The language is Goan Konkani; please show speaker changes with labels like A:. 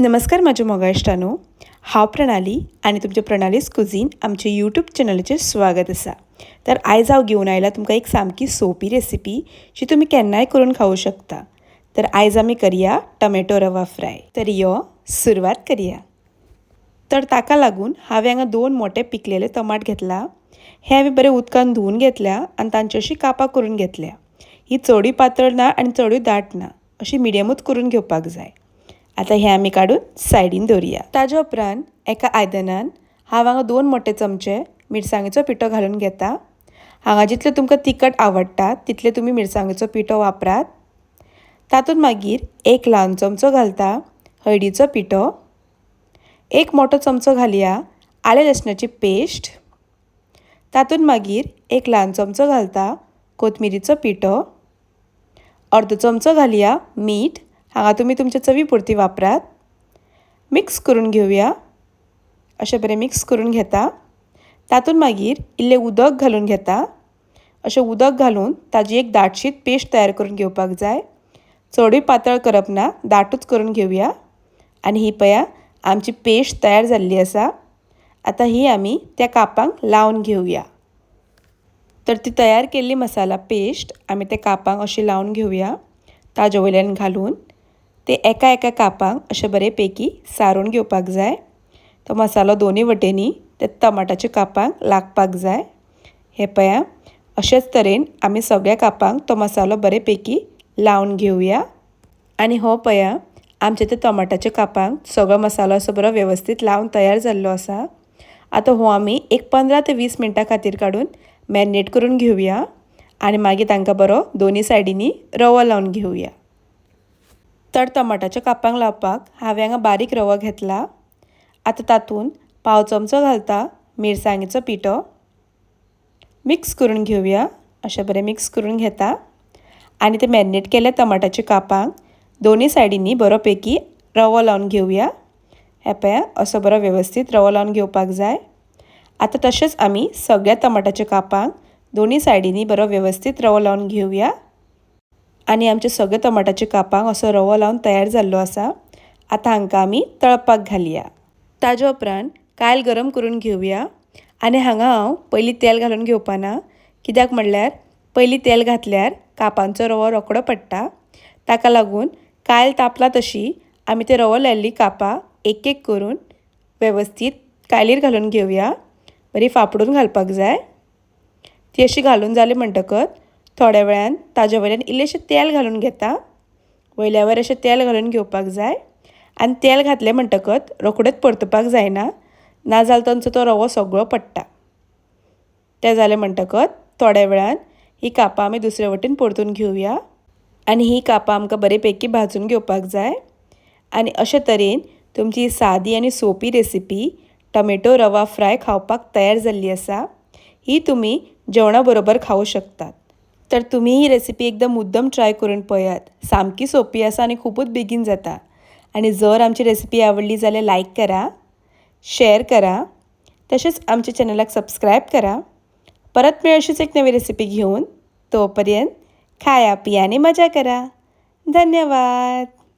A: नमस्कार म्हज्या मोगा इश्टांनो, हांव प्रणाली आनी तुमचें प्रणालीस कुझीन आमच्या यूट्यूब चॅनलाचेर स्वागत आसा. तर आयज हांव घेवन आयला तुमकां एक सामकी सोंपी रेसिपी जी तुमी केन्नाय करून खावूं शकता. तर आयज आमी करया टमॅटो रवा फ्राय. तर यो सुरवात करया. तर ताका लागून हांवें हांगा 2 मोठे पिकलेले टमाट घेतला. हे हांवें बरें उदकान धुवन घेतल्या आनी तांची अशी कापां करून घेतल्या. ही चडूय पातळ ना आनी चडूय दाट ना, अशी मिडियमूच करून घेवपाक जाय. आतां हें आमी काडून सायडीन दवरुया. ताज्या उपरांत एका आयदनान हांव हांगा 2 मोठे चमचे मिरसांगेचो पिठो घालून घेता. हांगा जितले तुमकां तिखट आवडटा तितले तुमी मिरसांगेचो पिठो वापरात. तातूंत मागीर 1 ल्हान चमचो घालता हळदीचो पिठो, 1 मोठो चमचो घालया आलें लसणाची पेस्ट, तातूंत मागीर 1 ल्हान चमचो घालता कोथमिरीचो पिठो, अर्दो चमचो घालया मीठ. हांगा तुमी तुमच्या चवी पुरती वापरात. मिक्स करून घेवया. अशें बरें मिक्स करून घेता. तातूंत मागीर इल्लें उदक घालून घेता. अशें उदक घालून ताजी एक दाटशीत पेस्ट तयार करून घेवपाक जाय. चडूय पातळ करप ना, दाटूच करून घेवया. आनी ही पया आमची पेस्ट तयार जाल्ली आसा. आतां ही आमी त्या कापांक लावन घेवया. तर ती तयार केल्ली मसाला पेस्ट आमी त्या कापांक अशी लावन घेवया. ताजे वयल्यान घालून ते एका एका कापांक अशें बरे पैकी सारून घेवपाक जाय. तो मसालो दोनूय वटेनी ते टमाटाच्या कापांक लागपाक जाय. हे पया अशेंच तरेन आमी सगळ्या कापांक तो मसालो बरे पैकी लावन घेवया. आनी हो पया आमच्या त्या टमाटाच्या कापांक सगळो मसालो असो बरो वेवस्थीत लावन तयार जाल्लो आसा. आतां हो आमी एक 15 ते 20 मिनटां खातीर काडून मॅरिनेट करून घेवया आनी मागीर तांकां बरो दोनूय सायडींनी रवो लावन घेवया. तर टमाटाच्या कापांक लावपाक हांवें हांगा बारीक रवो घेतला. आतां तातूंत 1/4 चमचो घालता मिरसांगेचो पिठो. मिक्स करून घेवया. अशें बरें मिक्स करून घेता आनी ते मॅरिनेट केल्ल्या टमाटाच्या कापांक दोनूय सायडींनी बरो पैकी रवो लावन घेवया. हे पळया असो बरो वेवस्थीत रवो लावन घेवपाक जाय. आतां तशेंच आमी सगळ्या टमाटाच्या कापांक दोनूय सायडींनी बरो वेवस्थीत रवो लावन घेवया. आनी आमचे सगळे टमाटाच्या कापांक असो रवो लावन तयार जाल्लो आसा. आतां हांकां आमी तळपाक घालया. ताज्या उपरांत कायल गरम करून घेवया. आनी हांगा हांव पयलीं तेल घालून घेवपाना, कित्याक म्हणल्यार पयलीं तेल घातल्यार कापांचो रवो रोकडो पडटा. ताका लागून कायल तापला तशी आमी ते रवो लायिल्ली कापां एक एक करून वेवस्थीत कायलीर घालून घेवया. बरी फापडून घालपाक जाय. ती अशी घालून जाली म्हणटकच थोड्या वेळान ताज्या वयल्यान इल्लेशें तेल घालून घेता. वयल्या वयर अशें तेल घालून घेवपाक जाय. आनी तेल घातलें म्हणटकच रोखडेंच परतुपाक जायना, नाजाल्यार तांचो तो रवो सगळो पडटा. तें जालें म्हणटकच थोड्या वेळान ही कापां आमी दुसरे वटेन परतून घेवया. आनी ही कापां आमकां बरे पैकी भाजून घेवपाक जाय. आनी अशे तरेन तुमची सादी आनी सोंपी रेसिपी टमॅटो रवा फ्राय खावपाक तयार जाल्ली आसा. ही तुमी जेवणा बरोबर खावूं शकतात. तर तुमी ही रेसिपी एकदम मुद्दम ट्राय करून पळयात. सामकी सोंपी आसा आनी खुबूच बेगीन जाता. आनी जर आमची रेसिपी आवडली जाल्यार लायक करा, शेअर करा, तशेंच आमच्या चॅनलाक सबस्क्रायब करा. परत मेळ अशीच एक नवी रेसिपी घेवन. तोपर्यंत खाया पिया आनी मजा करा. धन्यवाद.